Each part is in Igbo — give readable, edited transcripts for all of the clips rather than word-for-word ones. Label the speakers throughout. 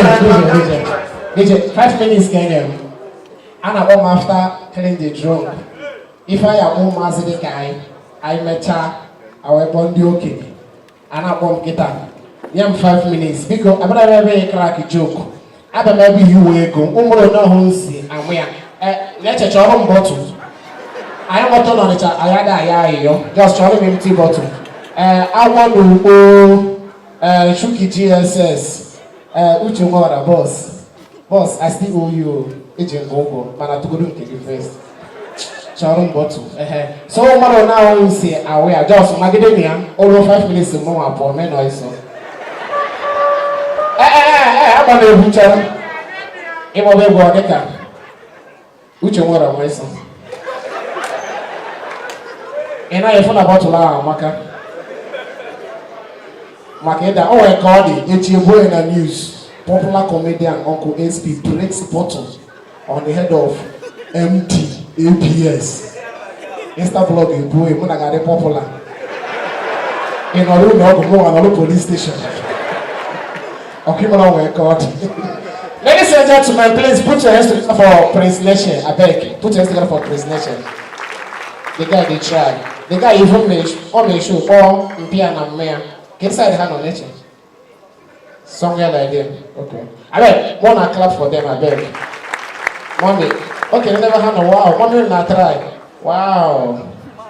Speaker 1: DJ, DJ, DJ, 5 minutes ka enye m. A na-akpọ m after clean the drunk. Ife anyị akpọ ụmụazị dị ka anyị, anyị mechaa, anyị kpọọ ndị okenye. A na-akpọ m kịta. Nye m 5 minutes. Biko, abịara m ebe ị crack joke. Abịa m ebe iwe ego. Ụmụrụ onye ọhụrụ si amụ ya. Na-eche chọrọ m bottle. Anyị mọtọ n'Ọnịcha, anyị ada aya ayịyọ. Just chọrọ m empty bottle. Agwọ n'ugbo, Chuki GSS, Uche Nwora, boss. Boss, I still owe you. Eji m ụgwọ, mana tụgodu nke gị first. Chọrọ m bottle. Ehe. So mmadụ na ahụ si awụ ya, just magide na ya, o ruo 5 minutes mụ nwa pụọ, mee nọ iso. Ee, agba na egwu chọrọ. Ịgbaba egwu ọ dịka Uche Nwora nwa ịsọ. Ị naghị efu na bottle ahụ amaka. Maka ịda, o nwere ka ọ dị, echi ebuo ya na news. Popular comedian Uncle SP breaks bottle on the head of MD APS. Instablog ebuo ya, mụ na ga-adị popular. Ị nọrọ ụlọ ọgwụ, mụ nwa nọrọ police station. Ọkụ ịmara o nwere ka ọ dị. Ladies and gentlemen, please put your hands together for Prince Neche. Abeg, put your hands together for Prince Neche. The guy dey try. The guy even make ọ make sure kpọọ mpịa na mmea. Ka inside ha nọ Neche. Somewhere like there. Okay. Abeg, wanna clap for them, abeg. Mommy. Okay, never had a wow. Mommy na try. Wow.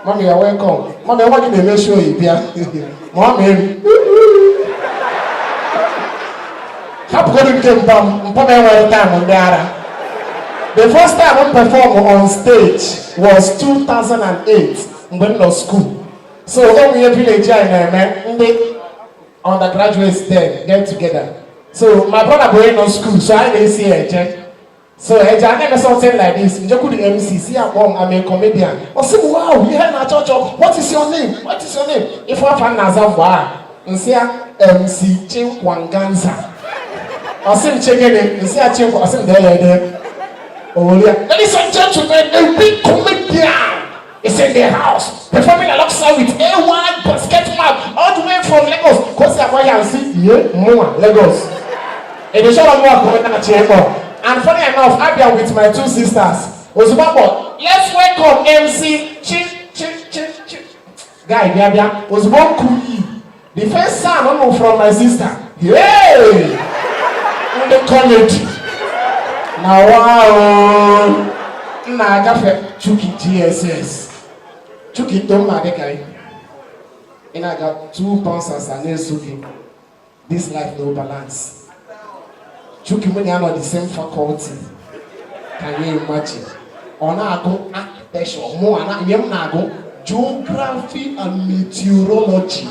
Speaker 1: Mommy, you're welcome. Mommy, I want you to make sure you be. Mommy. Hapụgodu nke mpa m, mpa m enwere time ndị ara. The first time I perform on stage was 2008 mgbe m nọ school. So ụmụ ihe village anyị na-eme ndị undergraduates then get together. So my brother bụ onye nọ school, so anyị na-esi ya eje. So eje a na-eme something like this. Njekwu the MC si ya kpọọ m, I'm a comedian. Ọ sị m, wow, ihe na-achọ chọ, what is your name? What is your name? Ife afa m na-aza mgbe a, nsị ya MC Chinkwanganza. Ọ sị m chegene, nsị ya Chinkwa, ọ sị m dee ya ede. Owolia. Ladies and gentlemen, a big comedian is in the house performing alongside with AY Basket Man all the way from Lagos. Kò sí àwọn yà ń sí iye mụnwa Lagos. Èdè sọ̀rọ̀ mú àkùnrin náà ṣe é pọ̀. And funny enough, I been with my two sisters. Ozugbo akpọ, let's welcome MC Chi Chi Chi Chi. Guy bịa bịa, ozugbo nkụ yi. The first sound ọ nụ from my sister. Hey! Ndị comedy. Na wow! M na-agafe Chuki GSS. Chuki ndo mma dịka ị. Ị na-aga two bouncers a na-eso gị. This life no balance. Chuki mụ na ya nọ the same faculty. Can you imagine? Ọ na-agụ architecture, mụ ana ihe m na-agụ geography and meteorology.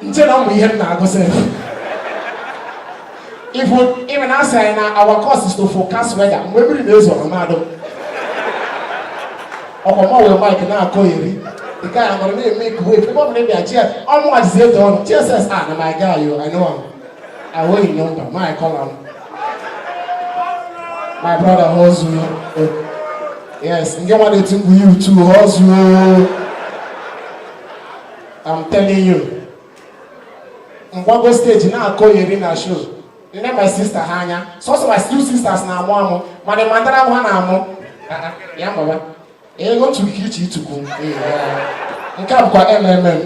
Speaker 1: Nche na ụmụ ihe m na-agụ sef. Even asị anyị na our course is to forecast weather. Mgbe mmiri na-ezo ọ na-adụ. Ọkwa mụ wee mic na-akọ eri. The guy anọrọ na-eme wave. Ebe ọ bụla ị bịa chi ọmụ ajizi eto ọnụ. GSS ah na my guy yo, I know am. I hold him number. My call am. My brother hustle. Yes, nke nwa na-eti mkpu you too hustle. I'm telling you. Mgbago stage na-akọ eri na show. Nne my sister ha anya. Sọsọ my two sisters na-amụ amụ. Mana mandara ha na-amụ. Ah, ah, ya mbaba. Ego ntụ ka iche itukwu. Nke a bụkwa MMM.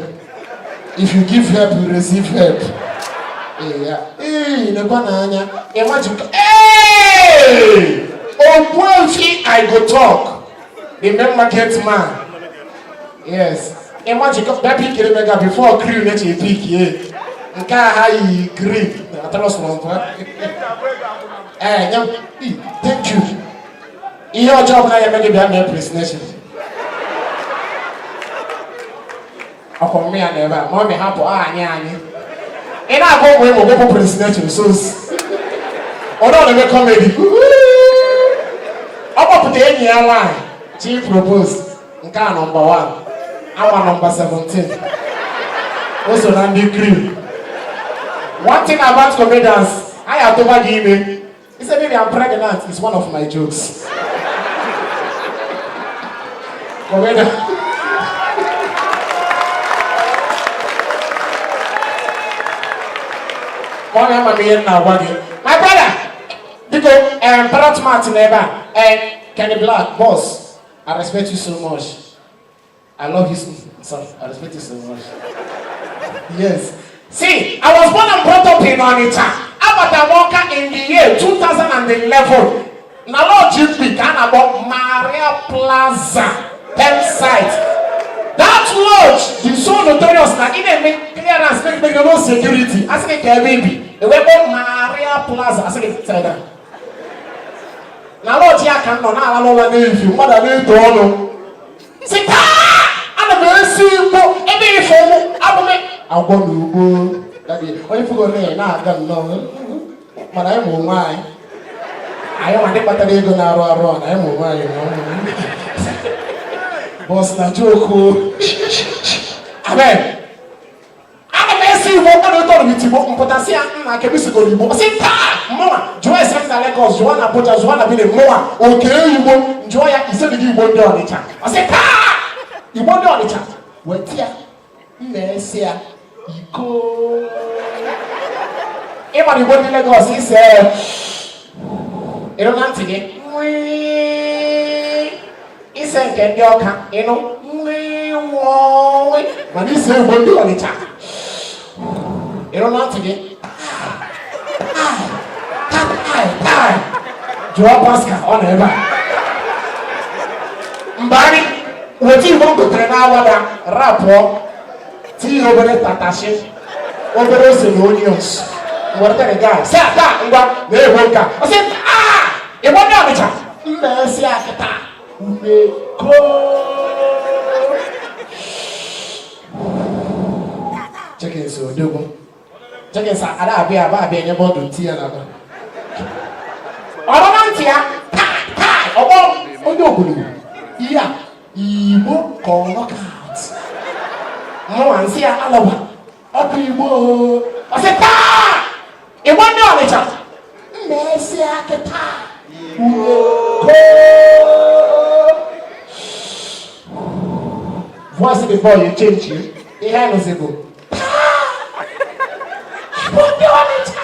Speaker 1: If you give help, you receive help. Yeah. Ee, nekwa n'anya. Imagine. Hey! Ogbuefi I go talk. The main market man. Yes. Imagine that pick mega before crew na-eche pick ye. Nke a ha yi green. Atọrọ sọrọ mpụ. Ee, nye m. Thank you. Ihe ọjọọ ọbụla ya eme gị bịa mee presentation. Ọkwa mmịa ya na ebe a, ma ọ mị hapụ aha anyị anyị. Ị na-agụ ụmụ ịmụ gbepụ presentation so ọ nọ na-eme comedy. Ọ kpọpụta enyi ya nwaanyị chi propose nke a number 1 awa number 17 o so na ndị crew. One thing about comedians, anyị atụba gị ime. He said, baby, I'm pregnant. It's one of my jokes. Comedian. Ọ na-ama m ihe m na-agwa gị. My brother, biko, Parrot Mart na ebe a. Kenny Black, boss, I respect you so much. I love you so. Sorry, I respect you so much. Yes. See, I was born and brought up in Onitsha. Abata m Ọka in the year 2011. Na lodge mkpi ka a na-akpọ Maria Plaza, Temp site. That lodge dị so notorious na ị na-eme clearance make make no security. Asị gị ka ebe ibi. Ewekpọ Maria Plaza, asị gị sit down. Na lodge ya ka m nọ na-alala ụlọ n'efu, mmadụ a na-eto ọnụ. Si taa, ana m esi Igbo ebe ifo mụ abụ m agwọ n'ugbo. Daddy, onye fụgo na na-aga nnọọ, mana anyị mụ onwe anyị, anyị nwa ndị kpatara ego na-arụ arụ a na anyị mụ onwe anyị na ụmụ boss na joke. Amen. Ana m esi Igbo, mmadụ tọrọ m itigbo mpụtasị ya nna kebisigoro Igbo. Sị taa, mụnwa jụọ ese m na Lagos, jụọ na Abuja, jụọ na Benin, mụnwa oke Igbo njụọ ya isedighị Igbo ndị Ọnịcha. Ọ sị taa, Igbo ndị Ọnịcha weta ya m na-ese ya iko. Ịmara Igbo ndị Lagos ise ịnụ na ntị gị nwii. Ise nke ndị Ọka ịnụ nwii nwọọ, mana ise Igbo ndị Ọnịcha ịnụ na ntị gị tai. Jụọ Pascal, ọ nọ ebe a. Mgbe anyị weta Igbo m gotere n'awada rapụọ, tinye obere tatashi, obere ose na onions, wetara gaa si ata ngwa na egbo nka. Ọ sị aa, Igbo ndị Ọnịcha mma esi akịta ume koo. Jenkins odogwu, Jenkins ada abịa aba abịa enye bọọdụ nti ya n'aba ọrụ na ntị ya taa taa ọgbọ onye obodo ihe a Igbo ka ọ knockout mụnwa nsị ya alọba ọ bụ Igbo. Ọ sị taa, Igbo ndị Ọnịcha mma esi akịta ume koo. Voice the boy change ihe a nụzi bụ Igbo ndị Ọnịcha,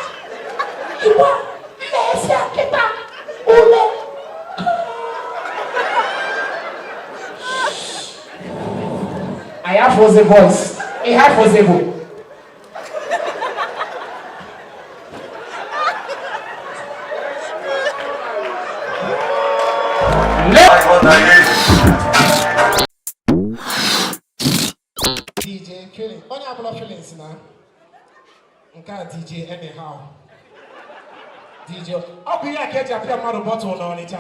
Speaker 1: Igbo mma esi akịta ume. Anyị afọzi voice ihe afọzi bụ DJ Feeling, onye abụla feelings na nke a DJ anyhow DJ. Ọ bụ ihe a ka eji apịa mmadụ bottle n'Ọnịcha,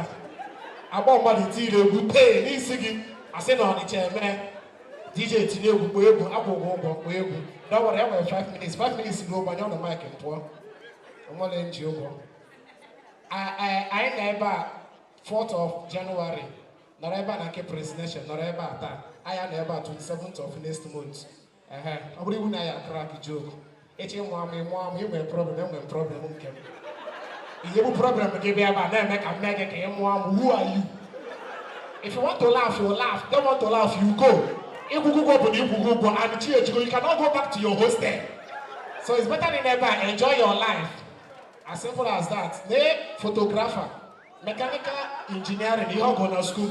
Speaker 1: agba mmadụ tiri egwu tee n'isi gị, asị na Ọnịcha eme. DJ tinye egwu, kpọọ egwu, akwụ ụgwọ ụgwọ, kpọọ egwu. Don't worry, enwere 5 minutes, 5 minutes ruo, gbanye ọnụ mic m pụọ. Onwere nji ụgwọ. Anyị nọ ebe a 4th of January, nọrọ ebe a na nke Presidential, nọrọ ebe a taa, anyị nọ ebe a 27th of next month. Ehe, ọ bụrụ iwu na ya crack joke echi ịmụ amụ, ịmụ amụ, inwe problem, enwe problem nke m. Ihe bụ problem gị bịa ebe a na-eme ka m mee gị ka ị mụọ amụ. Who are you? If you want to laugh, you laugh. Don't want to laugh, you go. Ịkwụgụ ụgwọ bụ na ịkwụgụ ụgwọ and chi ejigo, you cannot go back to your hostel, so it's better than ebe a enjoy your life, as simple as that. Na photographer, mechanical engineering ihe ọ gụ na school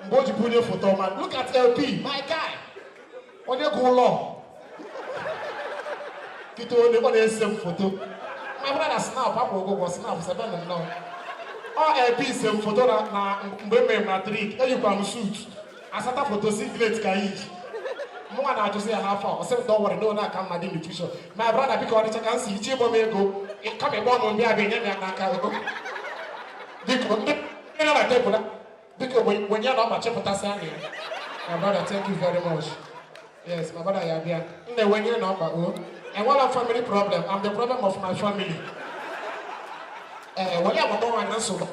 Speaker 1: mgbe o ji bunye foto man. Look at LP, my guy, onye gụ ụlọ kịta, onye ọ na-ese m foto. My brother, snap akwụ ụgwọ snap sebe na nnọọ ọ LP se m foto na mgbe m mere matric, eyikwa m suit asata foto, singlet ka yi. Mụnwa na-ajụzi ya n'afọ a, ọ sị m don't worry, no na-aka mma dị nutrition. My brother, biko, ọdịcha ka m si iche ịgbọ m ego kama ịgbọ m mbịa abịa nye m ya n'aka. Biko, ndị nọ na tebụl, biko, wenye na ọkpa chepụtasị anya ya. My brother, thank you very much. Yes, my brother, ya bịa m na-ewenye na ọkpa o. Enwela family problem. I'm the problem of my family. Ee, were agbata nwaanyị na nsogbu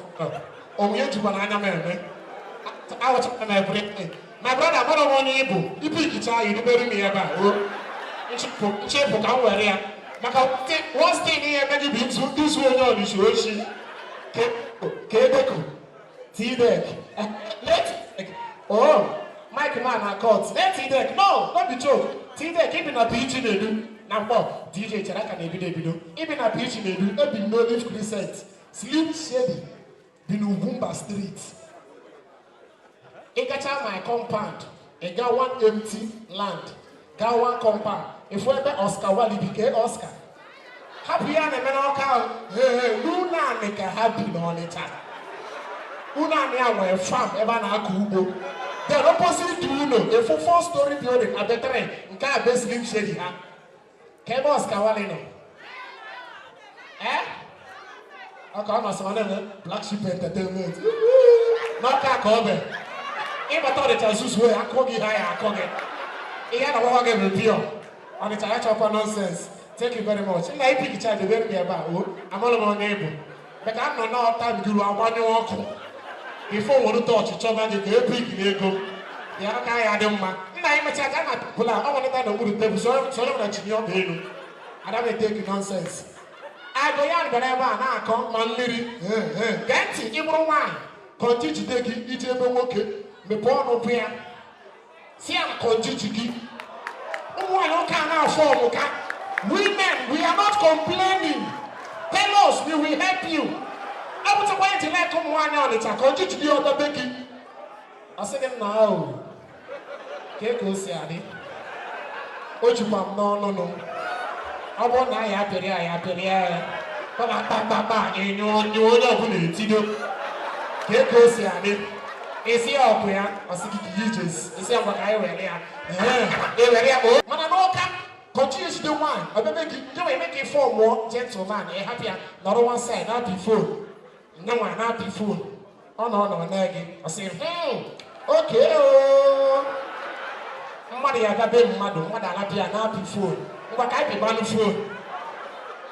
Speaker 1: onwe ejikwa n'anya m eme awụchara m everything. My brother, mara m onye ịbụ ibu ikicha ya irubere m ya ebe a o nchepụ ka m were ya maka one thing ihe eme gị bụ izu onye Ọnịcha ochi ka edeko T-Deck. Let oh Mike man na court. Let T-Deck. No, no be joke. T-Deck ibi na PG na-edu. Na mkpọ DJ chere aka na-ebido ebido. Ibi na PG na-edu, ebi m n'Olive Crescent. Slim Shady bi n'Ugwumba Street. Ị gacha my compound, ị gaa one empty land, gaa one compound, ịfụ ebe Oscar Wali bi. Kee Oscar hapụ ya na-eme n'Ọka ahụ. Ee, n'ụlọ anị ka ha bi n'Ọnịcha. Ụlọ anị a nwere farm ebe a na-akọ ugbo. Then opposite ụlọ, efu four story building abetere nke a be Slim Shady ha. Ka ebe Oscar Wali nọ, ee, ọka ọ nọsị na Black Sheep Entertainment n'Ọka ka ọ bụ. Ịbata Ọnịcha zuzuo ya, akọ gị ha ya akọ gị ihe a na-agwakwa gị bụ pure Ọnịcha ya chọkwa nonsense. Thank you very much. Nna, ipikicha debere m ebe a. O amalụ m onye ịbụ maka anọ n'ọta bidoro agbanyụ ọkụ before were tọọchị chọba gị ka epikiri ego ya aka ya dị mma. Nna, anyị mechaa ka na bụla ọ nwere n'okpuru tebụl sọrọ na chinye ọkpa elu. Ada m eteki nonsense. Agụ ya bịara ebe a na-akọ ma mmiri. Gee ntị, ị bụrụ nwaanyị, kọnji jide gị iji ebe nwoke mepee ọnụ bụ ya si ya na kọnji ji gị. Ụmụ nwaanyị ụka na-afọ ọmụka. Women, we are not complaining. Tell us, we will help you. Ọ bụtakwa ntị like ụmụ nwaanyị Ọnịcha ka ọjị jide ya ọdọbe gị, ọ sị gị nna ahụ ka o si adị. O jikwa m n'ọnụnụ. Ọ bụrụ na anyị apịrị ya, ya apịrị ya ya kpakpakpakpa enyo onye onye ọbụla etido ka o si adị. Isi ya ọkụ ya, ọ sị gị ka ya ijezi isi ya ngwa ka anyị were ya. Ee, e were ya o. Mana n'Ọka kọnchi ejide nwaanyị ọbịa gị ndị wee eme ka ife ọmụọ gentleman, ị hapụ ya nọrọ one side na-apị phone. Nyanwa na-apị phone, ọ nọ nọ na gị, ọ sị, oke o mmadụ ya gabe mmadụ mmadụ alapịa na-apị phone. Ngwa ka anyị pịgbanụ phone.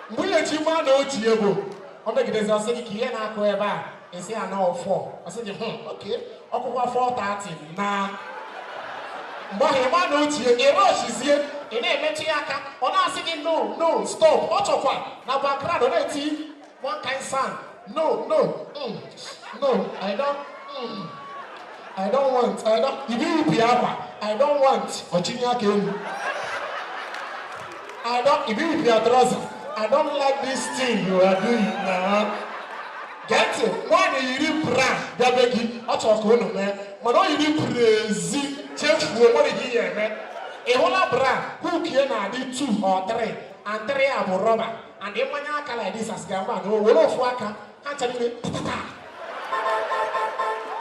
Speaker 1: Mgbe ihe echi gba na oji ego ọ megidezi, ọsị gị ka ihe na-akụ ebe a esi ya na ọfọ, ọsị gị, oke ọkwụkwọ 4:30." Na mgbe ahụ ịgba na ochie ịrọchizie, ị na-emetụ ya aka, ọ na-asị gị, "No, no, stop." Ọ chọkwa na background ọ na-eti one kind sound, "No, no, no, I don't, I don't want, I don't." Ibi ibi akwa, "I don't want." Ọchinye aka elu, "I don't." Ibi ibi trouser, "I don't like this thing you are doing now." Gee ntị, nwaanyị yiri bra bịa be gị, ọ chọrọ ka unu mee, mana o yiri prezi chefuo nwere ihe ya eme. Ị hụla bra hook ya na-adị 2 or 3 and 3 a bụ rọba and ịmanye aka like this as ga man o were ofu aka ha ncha niile tatata.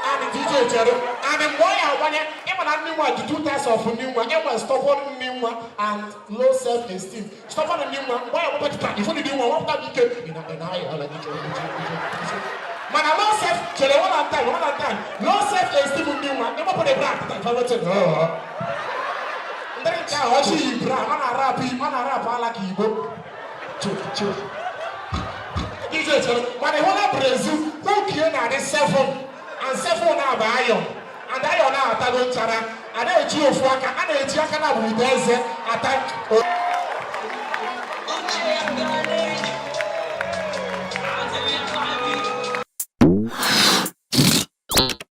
Speaker 1: And DJ chere and mgbe ọ ya agbanye, ịma na nne nwa dị two types of nne nwa. Enwe stubborn nne nwa and low self esteem. Stubborn nne nwa, mgbe ọ ya agbapụta ifo dị nwa nwapụta m ike ị na-ayọ ala ije ije ije ije. Mana low self chere one at time, one at time, low self esteem nne nwa, ịgbapụ the bra tata ife wetin ndị nke ahụ ọchị yi bra, ọ na-arapụ, ọ na-arapụ ala ka Igbo chu chu. DJ chere, mana ịhụla Brazil hook ya na-adị 7 and 7 na-abụ iron and iron na-atago nchara. A na-eji ofu aka, a na-eji aka na agbụrụ eze ata.